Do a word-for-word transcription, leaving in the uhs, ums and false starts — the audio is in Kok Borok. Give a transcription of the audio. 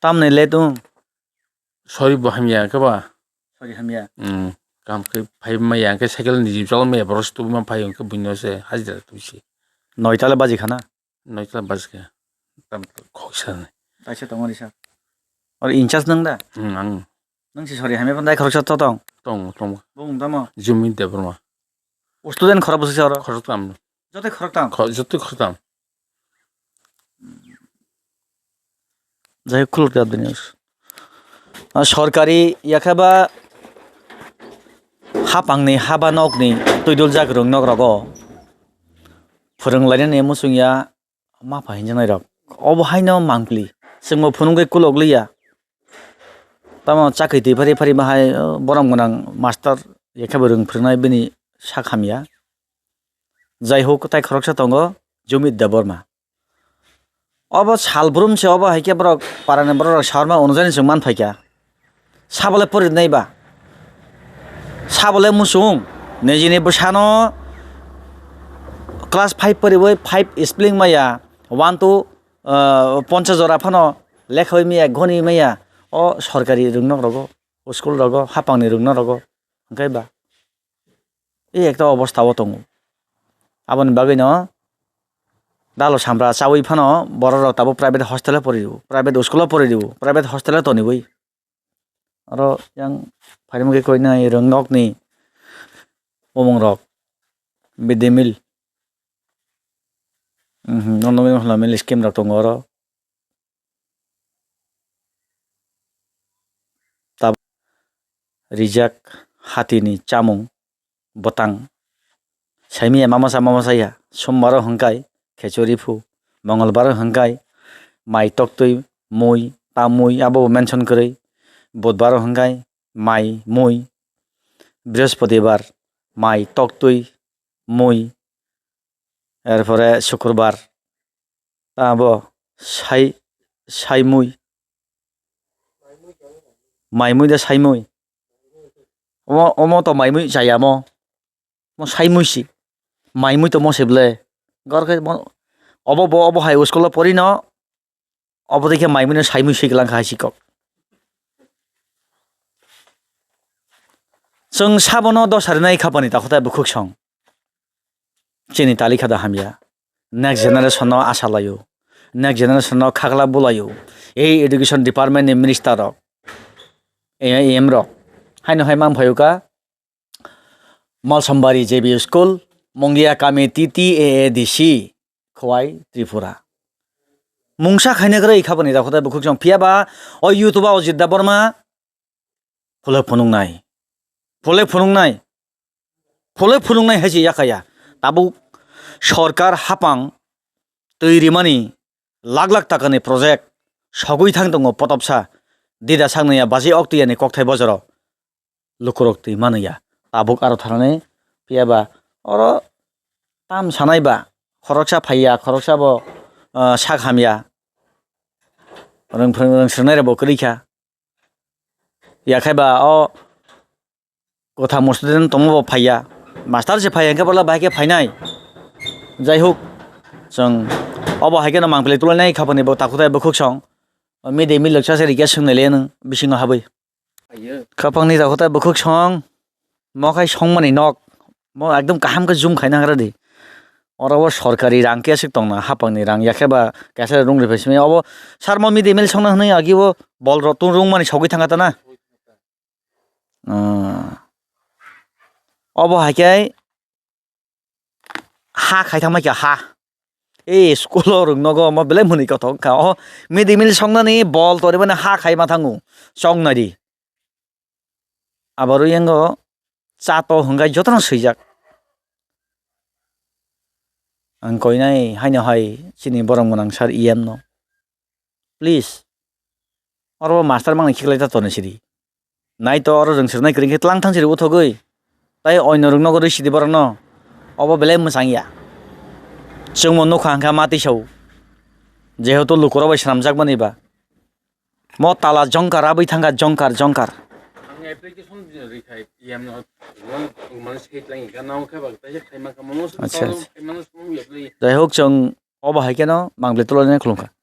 Tamni le tung? Sori bo hamya khe ba? Sori hamya. Hmm. Kam khe phai maya khe cycle ni jim chol maya borok se tubu ma phai khe buino se hajira tubu se. Noita le baji khana? Noita baji kha. Tam khoksa ni. Taisa tongo risa. Or in charge nang da? Hmm, ang. Nang si sori hamya panda khoroksa to tong? Tong, tong. Bung tamo? Jumi Debbarma. O student khorok bwswk se oro? Khorok tam. Joto khorok tam? Kho-, joto khorok tam. Jai khuluk ya bini. Ah, sorkari yakheba hapangni haba nokni twiduljak rwngnok rogo phwrwng lainani muchung ya ma pha hinjaknai rok. Obo haino mangpli. Chwngbo phunugwi kulok liya. Tamo chakri twi phari phari bahai, oh, borom gwnang master yakheba rwng phwrwngnai bini sak hamya. Jai ho, tai khoroksa tongo Jumit Debbarma. Obo sal brum se, obo hai khe borok parani borok rok saorma onujani chwng man phaikha. Sabole pori nai ba? Sabole muchung nijini bwsano class five poriwi five spelling maya, one to, ah, poncha jora phano lekhawi maya, goni maya, o sorkari rwngnok rogo, school rogo, hapangni rwngnok rogo, hwnkhe ba? E ekta obostha o tongo. Aboni bagwino dalo samra chawi phano borok rok tabuk private hostel o pori rwo, private school o pori rwo, private hostel o toniwi. Oro yang phaimung khe koinai rwngnokni bumung rok, mid day meal. Mhm, nono mil scheme rok tongo oro. Tab-, rijak hatini chamung bwtang. Saimiya mamasa mamasa ya, sombar o hwnkhe khechori phu, mongolbar o hwnkhe mai toktwi mui, ta mui abo bo mention kwrwi, budbar o hwnkhe mai mui, brihospodibar mai toktwi mui, erpore sukurbar abo sai, saimui, maimui da saimui. Omo, omo to maimui chaya mo. Mo saimui si. Maimui to mo se ble. Gor khe mo, obo bo, obo hai school o pori no. Obo dei khe maimui no saimui si glang kha hai si kok. Chwng sabono dosa rinai khapani takhutai bukhuk song. Chini talikha da hamya. Next generation no asa laio. Next generation no khakla bulaio. Ei education department ni minister rok. E M rok. Haino hai mang phaio ka. Malsambari J B School, Mungia Kami T T A A D C, Khowai, Tripura. Mungsa khaina kwrwi khabani dakhotai bukhuk song. Phiya ba o YouTube o Jidda Borma phulai phunuknai. Phulai phunuknai. Phulai phunuknai hai se yakaya. Tabuk sorkar hapang twi rimani lakh lakh takani project sogwi thang tongo potopsa. Dida saknaya baji oktiyani kokthai bojoro. Lukurok twi mano ya. Tabuk aro tharani phiya ba oro tam sanai ba khoroksa phaiya, khoroksa bo, ah, sak hamya. Rwng phwrwng rwng swngnai rok bo kwrwi kha. Yakhai ba o kwtham student tongma bo phaiya. Master se phaiya hwnkhe bola bahai khe phainai. Jai hok, chwng obo hai kheno mangpili tulainai khapani bo takhuk tai bukhuk song. O mide milok sa se rikya swngnai le nwng bisingo habwi. Khapangni rok tai bukhuk song, mo khai songmani nok, mo ekdom kaham khe zoom khaina gra di. Oro bo sorkari rang khe aswk tongna, hapangni rang, yakhe ba kaisa rung rwi phai simi. Obo sar mo mid day meal songna hwnwi agi bo bol rok tung rung mani sogwi thang kha ta na. Ah. Obo hai khe ha khai thangma khe ha. E school o rwng nogo omo belai mwnwi kothok wngkha. O mid day meal songnani bol tonwi mani ha khai ma thango. Chong nai di. Abo rwi yango cha to hwnkhai jotono swijak. Ang koinai haino hai chini borom gwnang sir E M no. Please. Oro bo master mangni khiklai ta tonwi sidi. Nai to oro rwng sirnai kwrwi khe tlang thang siri uthogwi. Tai oino rwng nogo rwi sidi borokno. Obo belai mwchang ya. Chwngbo nukha hwnkha ma tisa o. Jehetu lukurok bai swnamjakmani ba. Mo tala jongkar abwi thangkha jongkar jongkar. Ang application rikha E M no, mane se tlang kha nang khe ba tai khaima kha mo. Acha, acha. Jai hok chwng obo hai kheno mangpili tulainai khulumkha.